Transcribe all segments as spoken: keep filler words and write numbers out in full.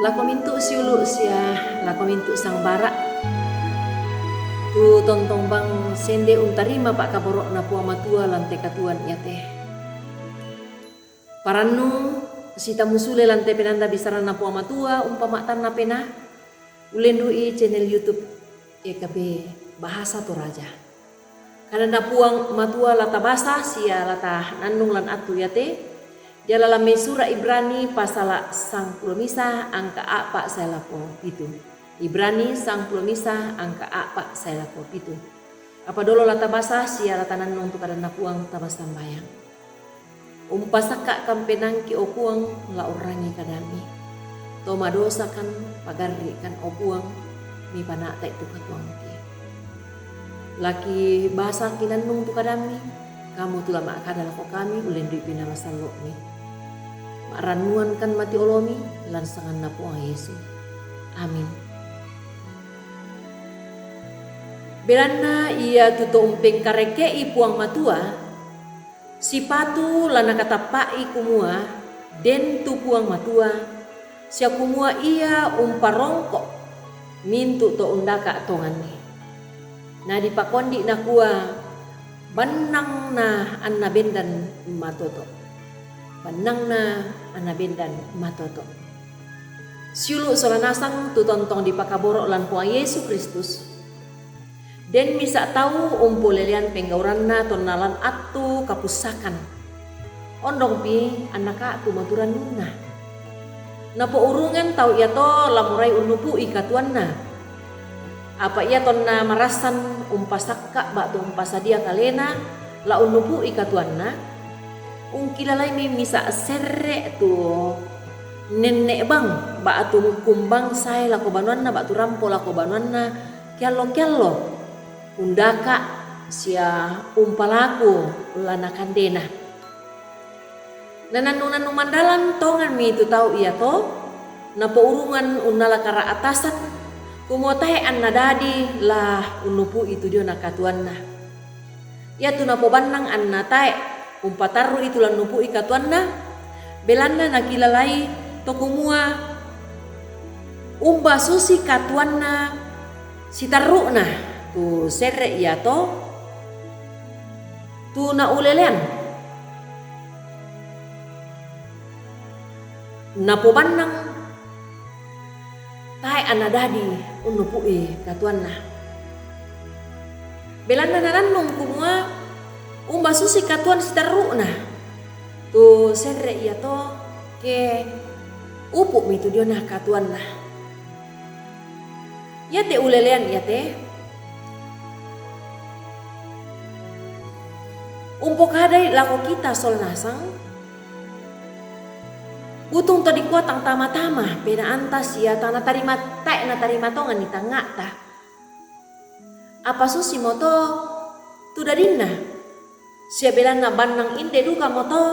Lako mintu' siulu' sia lako mintu' sangbara'. Tu tontong bang sende untarima pa'kaboro'na Puang Matua lan te katuoan iate. Parannu sitammu sule lan te penanda bisaranna Puang Matua umpama'tanna penaa, ullendu'i channel YouTube E K B Bahasa Toraja. Kadanna Puang Matua la tabasa sia la tanannung lan attu iate, diala lan mai sura' Ibrani pasala sangpulo misa angka a'pa' sae lako pitu. Ibrani sangpulo misa angka a'pa' sae lako pitu. Apa dolo la tabasa sia la tanannung tu kadanna Puang, tamassambayang. Umpasakka'kan penaangki, o Puang, la urrangi kadammi. To madosakan, pagarri'kan, o Puang, mipana'ta'i tu katuoangki. Laki basaki nannung tu kadammi, kamu tu la ma'kada lako kami, ullendu'i Penaa Masallo'mi. Ma'rannuankan mati olomi, lan sanganNa Puang Yesu. Amin. Belanna iatu to umpengkareke'i Puang Matua, sipatu la nakatappa'i kumua den tu Puang Matua, sia kumua Ia umparongko' mintu' to undaka' tonganni. Nadipakondi' nakua, "Bannangna anna bendan matoto'. Bannangna anna bendan matoto'." Siulu' sola nasang tu tontong dipakaboro' lan Puang Yesu Kristus. Den misa' tau umpolelean penggauranna tonna lan attu kapussakan. Ondongpi anna ka'tu matu rannunna. Napourungan tau iato la morai unnupu'i katuoanna. Apa ia tonna marassan umpasakka' ba'tu umpasadia kalena la unnupu'i katuoanna, ungkilalaimi misa' serre' tu nenne' bang ba'tu mukkung bang sae lako banuanna ba'tu rampo lako banuanna keallo-keallo, undaka' sia umpalaku lana kandena. Nanannung-nannung mandalan tonganmi tu tau iato, napourungan unnala kara'atasan, kumua tae' anna dadi la unnupu'i tu diona katuoanna. Iatu napobannang anna tae' umpatarru'i tu la unnupu'i katuoanna, belanna nakilalai to kumua umba susi katuoanna sitarru'na tu serre' iato tu naulelean. Napobannang tae' anna dadi unnupu'i katuoanna. Belanna nanannung kumua umba susi katuoan sitarru'na tu serre' iato, ke upu'mi tu diona katuoanna. Iate ulelean iate umpokadai lako kita sola nasang, butung to dikua tang tama-tama penaanta sia tang natarima, tae' natarima tonganni tangnga'ta. Apa susimoto tu dadinna, sia belanna bannang inde dukamoto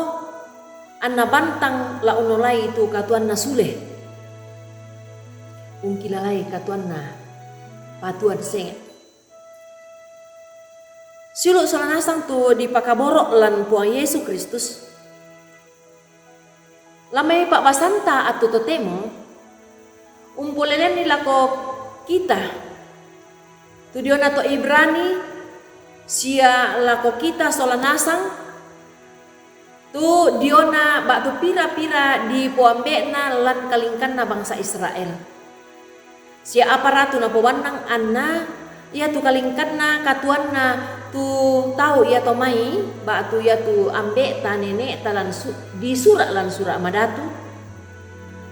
anna bantang la unnolai tu katuoanna sule. Ungkilalai katuoanna patuoan senga'. Siulu' sola nasang tu dipakaboro' lan Puang Yesu Kristus. Lan mai pa'basanta attu totemo, umpoleleanni lako kita tu diona to Ibrani, sia lako kita sola nasang tu diona ba'tu pira-pira dipoambe'na lan kalingkanna bangsa Israel. Sia apa ratu napobannang anna iatu kalingkanna katuoanna tu tau iato mai, ba'tu iatu ambe'ta nene'ta lan su-, disura' lan Sura' Madatu?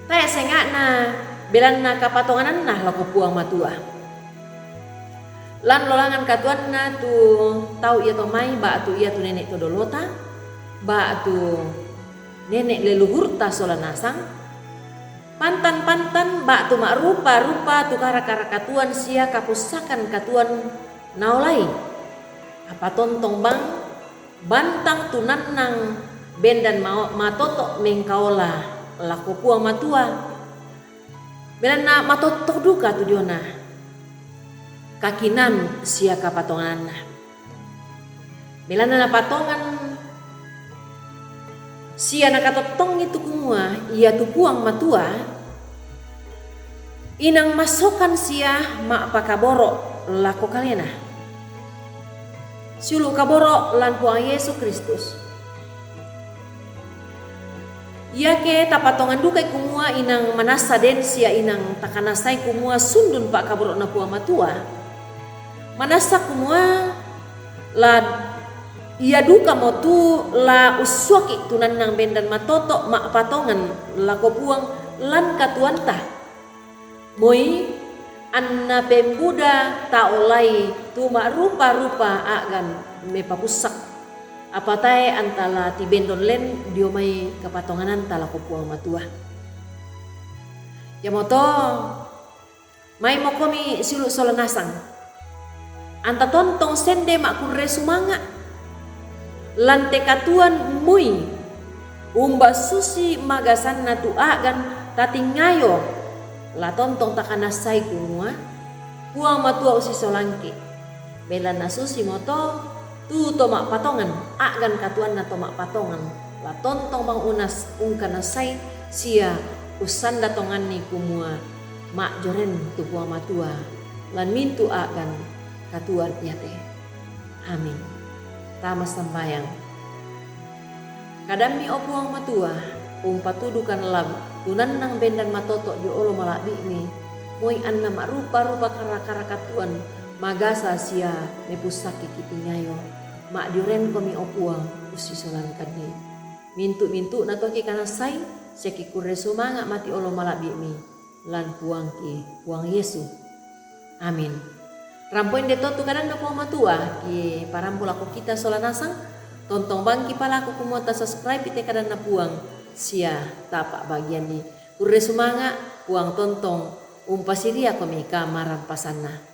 Tae' senga'na, belanna kapatongananna lako Puang Matua. Lan lolangan katuoanna tu tau iato mai, ba'tu iatu nene' to dolota, ba'tu nene' leluhurta sola nasang, pantan-pantan ba'tu ma'rupa-rupa tu kara-kara katuoan sia kapussakan katuoan naolai. Apa tontong bang, bantang tu nannang bendan mao-, matoto' mengkaola lako Puang Matua, belanna matotto' duka tu diona kakinaan sia kapatongananna. Belanna napatongan sia nakatottongi tu kumua iatu Puang Matua, Inang masokan sia ma'pakaboro' lako kalena. Siulu' kaboro' lan Puang Yesu Kristus. Iake tapatongan dukai kumua inang manassa den sia inang takanasai kumua sundun pa'kaboro'Na Puang Matua, manassa kumua la ia dukamo tu la ussuaki' tu nannang bendan matoto' ma'patongan lako Puang lan katuoanta. Moi anna pembuda taolai tu ma'rupa-rupa a'gan mepapussak, apa tae anta la tibendon len dio mai kapatongananta lako Puang Matua. Iamoto maimokomi siulu' sola nasang. Anta tontong sende ma'kurre sumanga'. Lan te katuoan moi, umba susi magasanna tu a'gan tatingayo, la tontong takanassai kumua, Puang Matua ussisolangki'. Belanna susimoto, tu to ma'patongan, a'gan katuoanna to ma'patongan, la tontong bang unas-, ungkanassai sia ussanda tonganni kumua, ma'joren tu Puang Matua, lan mintu' a'gan katuoan iate. Amin. Tama sambayang. Kadammi, o Puang Matua, umpatudukan lam tu nannang bendan matoto' dio olo mala'bi'mi, moi anna ma'rupa-rupa kara-kara katuoan magasa sia mepussakki' kitingayo, ma'jorenkomi, o Puang, ussisolangkanni. Mintu'-mintu'na to kikanassai, sia kikurre sumanga' mati olo mala'bi'mi, lan Puangki, Puang Yesu. Amin. Rampo inde to tu kadanNa Puang Matua, kiparampo lako kita sola nasang, tontong bang kipalaku kumua tasubscribe i te kadanNa Puang, sia tapa'bagianni. Kurre sumanga', Puang tontong umpasiriakomi kamarampasanna.